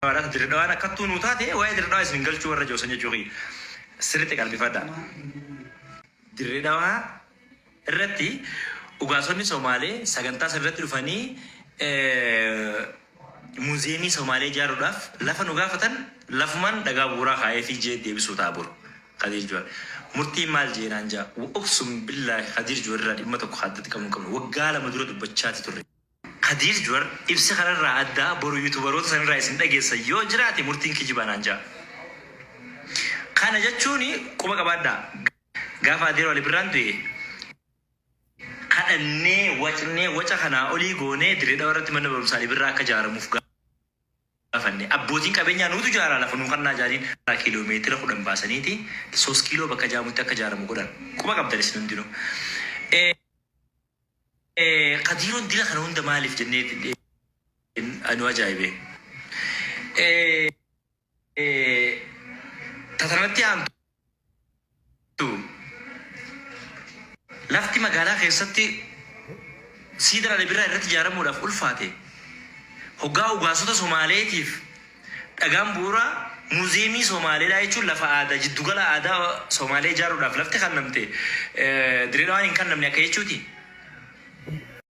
Dhadhawaadha. Dirre Dhawaan akkattuu nuu taate waa'ee Dirre Dhawaa isin hin galchuu warra joosan jechuu kiyya. Sirriitti qalbifadhaa. Dirre Dhawaa irratti ugaasonni Somaalee sagantaa san irratti dhufanii muuziyeemii Somaalee ijaaruudhaaf lafa nu gaafatan lafumaan dhagaa bu'uuraa kaa'eefii jee deebisuu ta'a boru. Kadiir Juhar. Murtiin maal jee naan ja'a. Wa uqsum billaahi Kadiir Juhar irraa dhimma tokko addatti qabnu hin qabnu. Waggaa 2 dura dubbachaati turre. Kadiir Juhar ibsa kanarraa addaa boru youtubaroota sanirraa isin dhageessan yoo jiraate murtiin kijibaa naan ja'a. Kana jechuun quba qabaadhaa. Gaafa Adeeroo Ali Birraan du'e kadhannee wacnee waca kanaa olii goonee Dirree Dhawaa irratti manni barumsaa Ali Birraa akka ijaaramuuf gaafanne. Abbootiin qabeenyaa nuutu ijaaraa lafa nuu kannaa jaaniin kiiloo meetira 10 baasaniiti soos kiiloo bakka jaamutti akka ijaaramu godhan. Quba qabdan isin hundinuu. Kadiiroon dila kana hunda maaliif jennee nu ajaa'ibe. Ta tanatti aantu lafti magaalaa keessatti siidaan Ali Birraa irratti ijaaramuudhaaf ulfaate hoggaa ugaasota Somaaleetiif dhagaan bu'uuraa muuziyeemii Somaaleedhaa jechuun lafa aadaa jiddugala aadaa Somaalee ijaaruudhaaf lafti kannamte Dirree Dhawaan hin kannamne akka jechuuti.